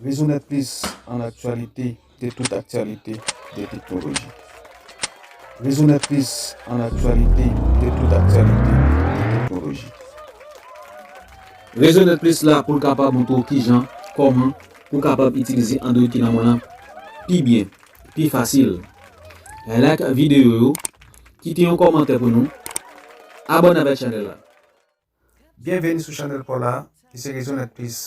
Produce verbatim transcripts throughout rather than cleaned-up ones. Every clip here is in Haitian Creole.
Rezo Nèt Plis, an aktyalite de tout aktyalite de teknoloji. Rezo Nèt Plis, an aktyalite de tout aktyalite de teknoloji. Rezo Nèt Plis la pou l kapab montre w kijan, kòman pou w kapab itilize Android ki nan men w lan pi byen, pi fasil. Like videyo yo, kite yon kòmantè pou nou, abòne avèk chanèl la. Byenveni sou chanèl pa w la, ki se Rezo Nèt Plis.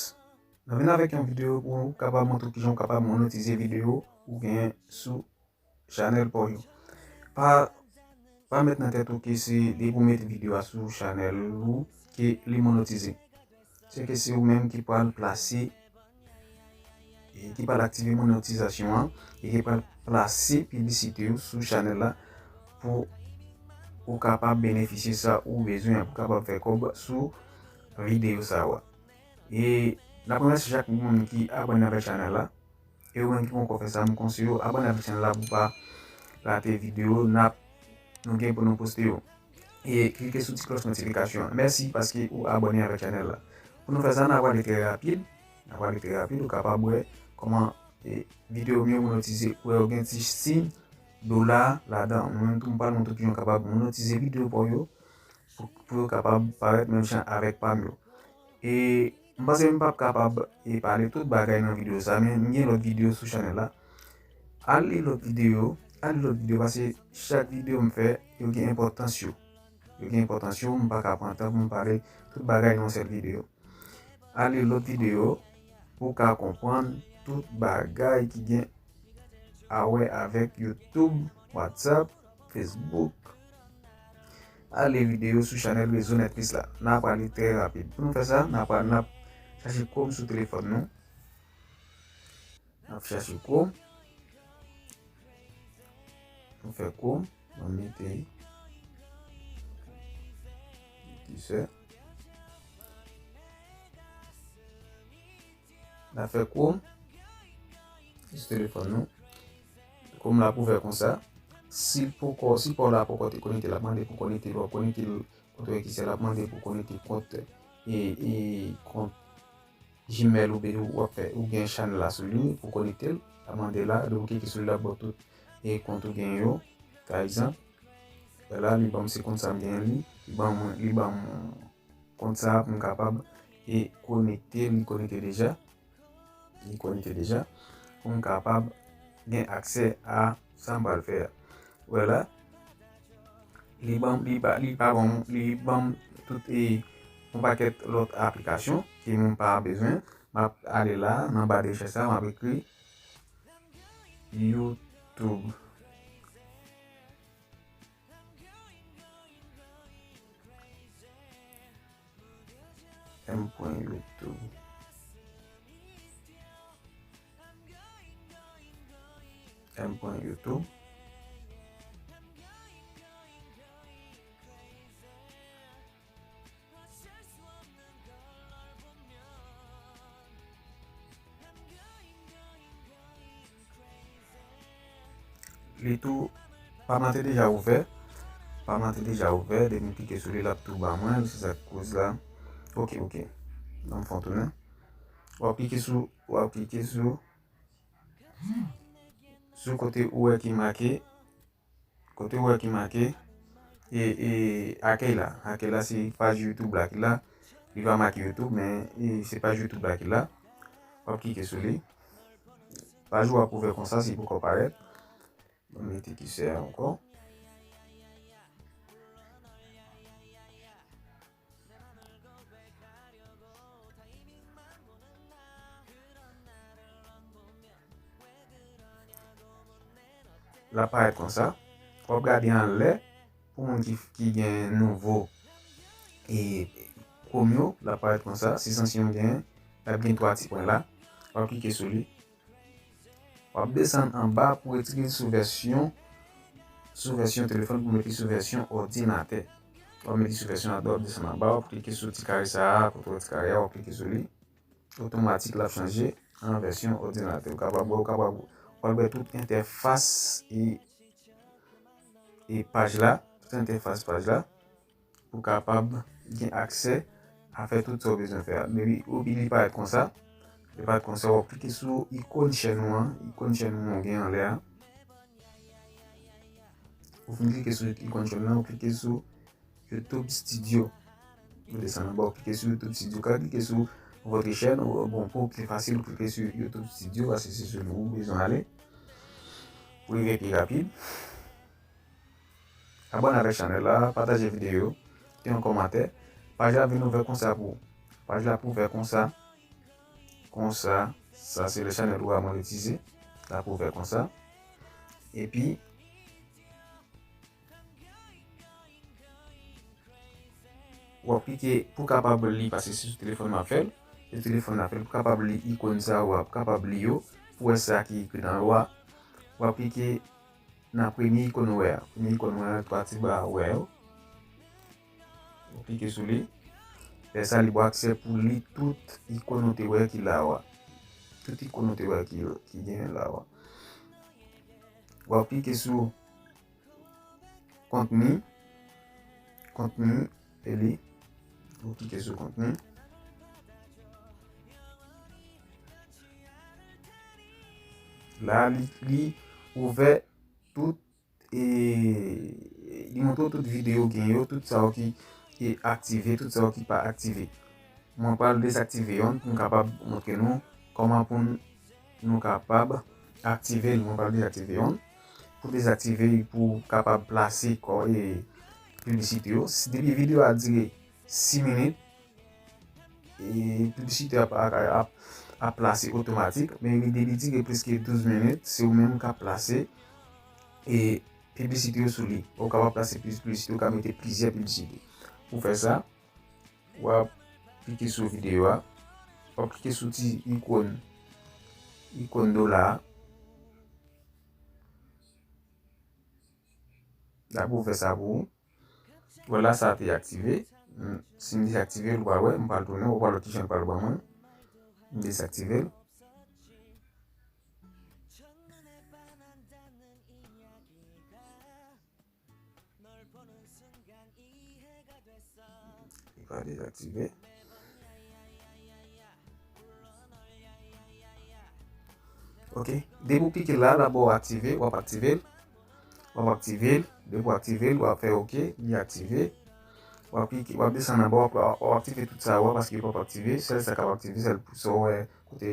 Nou vin avèk yon videyo pou w kapab montre w kijan w kapab monetize videyo ou genyen sou chanèl pa w yo. Pa, pa met nan tèt ou ke se depi w mete videyo a sou chanèl ou ke li monetize. Se ke se ou menm ki pral plase, e ki pral aktive monetizasyon an, e ki pral plase piblisite yo sou chanèl la pou ou kapab benefisye sa ou bezwen an, pou kapab fè kòb sou videyo sa yo a. E n ap remèsye chak moun ki abòne avèk chanèl la. E ou menm ki poko fè sa, m konseye w abòne avèk chanèl la pou w pa rate videyo n ap, nou gen pou nou poste yo. E klike sou ti klòch notifikasyon an. Mèsi paske ou abòne avèk chanèl la. Pou nou fè sa, n a prale trè rapid. N a prale trè rapid, ou kapab wè kòman, e, videyo m yo monetize. Ou wè, ou gen ti siy dola ladan. Mwen menm tou, m pral montre w kijan w kapab monetize videyo pa w yo pou, pou yo kapab parèt menm jan avèk pa m yo. E m panse m p ap kapab, e, pale tout bagay nan videyo sa, men m gen lòt videyo sou chanèl la. Al li lòt videyo, al li lòt videyo, paske chak videyo m fè, yo gen enpòtans yo. Yo gen enpòtans yo, m pa ka pran tan pou m pale tout bagay nan yon sèl videyo. Al li lòt videyo pou w ka konprann tout bagay ki gen a wè avèk YouTube, WhatsApp, Facebook. Ale videyo sou chanèl Rezo Nèt Plis la. N a prale trè rapid. Pou nou fè sa, n a pral, n ap chache Chrome sou telefòn nou. N ap chache Chrome. Nou fè Chrome. Mwen mete kisè. N a fè Chrome sou telefòn nou. Chrome la pou ouvè konsa. Si l poko, si pa w la poko te konekte, l ap mande pou konekte l, w ap konekte l, kont wè kisè, l ap mande pou konekte kont, e, e, kont Gmail ou, ou ap fè, ou gen chanèl la sou li pou konekte l, l ap mande la, lè ou klike sou li, l ap ba w tout, e, kont ou gen yo. Pa egzanp, la, li ban m se kont sa m gen li, li ban mwen, li ban m kont sa pou m kapab, e, konekte, li konekte deja. Li konekte deja. Pou m kapab gen aksè a sa m pral fè a. Ou wè la, li ban m, li pa, li pa ban m, li ban m tout, e, yon pakèt lòt aplikasyon ke mwen pa bezwen. M ap ale la, nan ba de rechèch sa, m ap ekri YouTube. M pwen YouTube. M pwen YouTube. Li tou, pa m nan te deja ouvè. Pa m nan te deja ouvè. Depi m klike sou li, l ap tou ba mwen l. Se sa k koz la. Ok, ok. Ban m fè yon tounen. W ap klike sou, w ap klike sou, sou kote ou wè ki make, kote ou wè ki make, e, e, akèy la. Akèy la se paj YouTube la ki la. Li pa make YouTube, men, e, se paj YouTube la ki la. W ap klike sou li. Paj ou ap ouvè konsa, si poko parèt. Mwen mete kisè a ankò. L ap parèt konsa. W ap gade anlè pou moun ki, ki gen nouvo, e, Chrome yo, l ap parèt konsa. Si se ansyen w genyen, l ap gen twa ti pwen la. W ap klike sou li. W ap desann anba pou retire l sou vèsyon, sou vèsyon telefòn pou mete sou vèsyon òdinatè. W ap mete sou vèsyon, w ap desann anba, w ap klike sou ti kare sa a, kote w wè ti kare a, w ap klike sou li. Otomatik, l ap chanje an vèsyon òdinatè. Ou kapab wè, ou kapab, w ap wè tout entèfas e, e paj la, tout entèfas paj la. Pou kapab gen aksè a fè tout sa w bezwen fè a. Depi, epi li parèt konsa, Li pa t konsa, w ap klike sou ikòn chèn ou an, ikòn chèn ou an gen anlè a. Ou fin klike sou ikòn chèn nan, ou klike sou YouTube Studio. Ou desann anba, ou klike sou YouTube Studio. Ka klike sou votre chaîne, ou, bon, pou pli fasil, ou klike sou YouTube Studio, paske se sou li ou bezwen ale. Pou rive pi rapid. Abòne avèk chanèl la, pataje videyo, kite yon kòmantè. Paj la vin ouvè konsa pou ou. Paj la pou ouvè konsa. Konsa, sa se lè chanèl ou a monetize. La pou ouvè konsa. Epi, w ap klike pou kapab li, paske se sou telefòn m ap fè l. Se telefòn m ap fè l. Pou kapab li ikòn sa, w ap kapab li yo. Pou wè sa ki ekri nan yo a, w ap klike nan premye ikòn ou wè a. Premye ikòn ou wè a, twa ti ba ou wè yo. Ou klike sou li. Lè sa li ba w aksè pou li tout ikòn ou te wè ki la a. Tout ikòn ou te wè ki, ki genyen la a. W ap klike sou kontni. Kontni, e li. Ou klike sou kontni. La, li, li ouvè tout, e li montre w tout videyo w gen yo, tout sa yo ki, ki aktive, tout sa yo ki pa aktive. Mwen pral dezaktive yonn pou m kapab montre nou kòman pou n, nou kapab aktive l. Mwen pral dezaktive yonn. Pou dezaktive, pou kapab plase kò, e, piblisite yo. Si, depi videyo a dire sis minit, e piblisite ap, ap, ap, ap plase otomatik, men li, depi li dire plis ke douz minit, se ou menm k ap plase, e, piblisite yo sou li. Ou kapab plase plis piblisite, ou ka mete plizyè piblisite. Pou fè sa, w ap klike sou videyo a, w ap klike sou ti ikòn, ikòn dola a. L ap ouvè sa pou ou. Vwala, sa te aktive. Hmm, si m dezaktive l, ou pral wè, m pral tounen, ou pral wè kijan l pral ban mwen. M dezaktive l. Li pa dezaktive. Ok. Depi w klike la, l ap ba w aktive, w ap aktive l. W ap aktive l. Depi w aktive l, w ap fè ok, li aktive. W ap klike, w ap desann anba, w ap, w ap aktive tout sa yo a, paske yo p ap aktive. Sèl sa k ap aktive, sèl pou sa w wè kote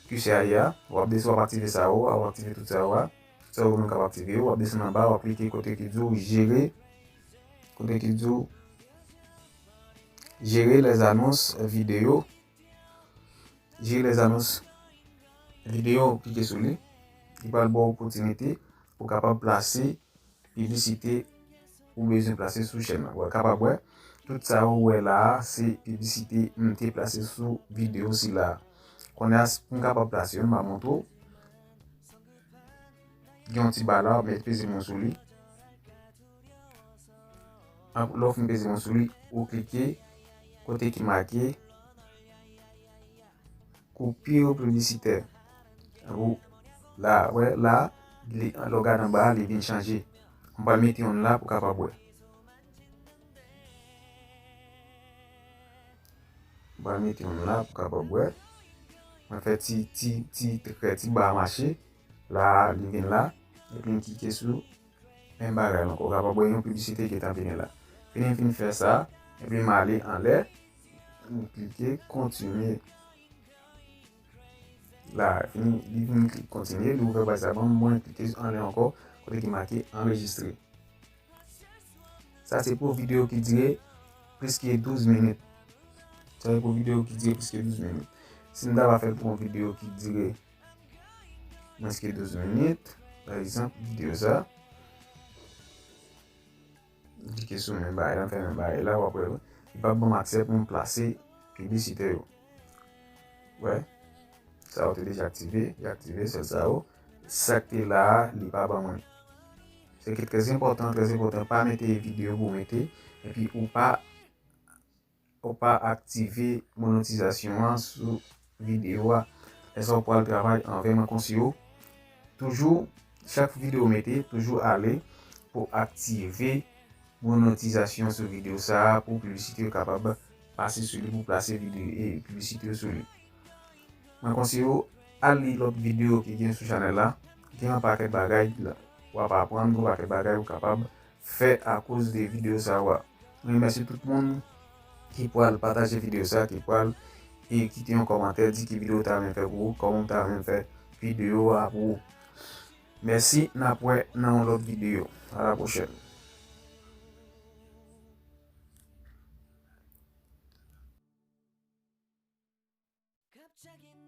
ki se a ye a. W ap desann, w ap aktive sa yo a, w ap aktive tout sa yo a. Tout sa yo nou k ap aktive yo. W ap desann anba, w ap klike kote ki di w jere. Kote ki di w jere les annonces vidéo. Jere les annonces vidéo, klike sou li. Li pral ba w opòtinite pou w kapab plase piblisite ou bezwen plase sou chèn nan. Ou kapab wè, tout sa ou wè la a, se piblisite m te plase sou videyo sila a. Kounye a, pou m kapab plase yo, m a montre w. Gen yon ti ba la, w ap peze mwen sou li. Ap, lè w fin peze mwen sou li, ou klike kote ki make coupure publicitaire. Ou, la, wè, la, li, lè w gade anba a, li vin chanje. M pral mete youn la pou w kapab wè. M pral mete youn la pou w kapab wè. Mwen fè ti, ti, ti trè, ti ba a mache. La, li vin la. Epi m klike sou menm bagay la ankò. Ou kapab wè yon piblisite ki gentan vini la. Fini m fin fè sa, epi m ale anlè, m klike kontinye. La, fini, li vin kontinye, li ouvè paj sa ban m, mwen klike anlè ankò, kote ki make anrejistre. Sa se pou videyo ki dire plis ke douz minit. Sa se pou videyo ki dire plis ke douz minit. Si m ta va fè l pou yon videyo ki dire mwens ke douz minit, pa egzanp, videyo sa, m klike sou menm bagay la, m fè menm bagay la, w ap wè, li p ap ban m aksè pou m plase piblisite yo. Wè, sa yo te deja aktive, li aktive, sèl sa yo. Sa k te la a, li pa ban mwen. Se ki trè enpòtan, trè enpòtan, pa mete videyo pou w mete, epi ou pa ou pa aktive monetizasyon an sou videyo a. Lè sa w pral travay avè mwen konsi yo. Toujou, chak videyo w mete, toujou ale pou aktive monetizasyon sou videyo sa a, pou piblisite yo kapab pase sou li, pou plase videyo e piblisite yo sou li. Mwen konseye w al li lòt videyo ki gen sou chanèl la. Gen yon pakèt bagay w ap aprann, gen yon pakèt bagay ou kapab fè akoz de videyo sa yo a. Mwen remèsye tout moun ki pral pataje videyo sa, ki pral e kite yon kòmantè, di ki videyo w ta renmen fè pou ou, kòman w ta renmen fè videyo a pou ou. Mèsi, n ap wè nan yon lòt videyo. A la pwochèn.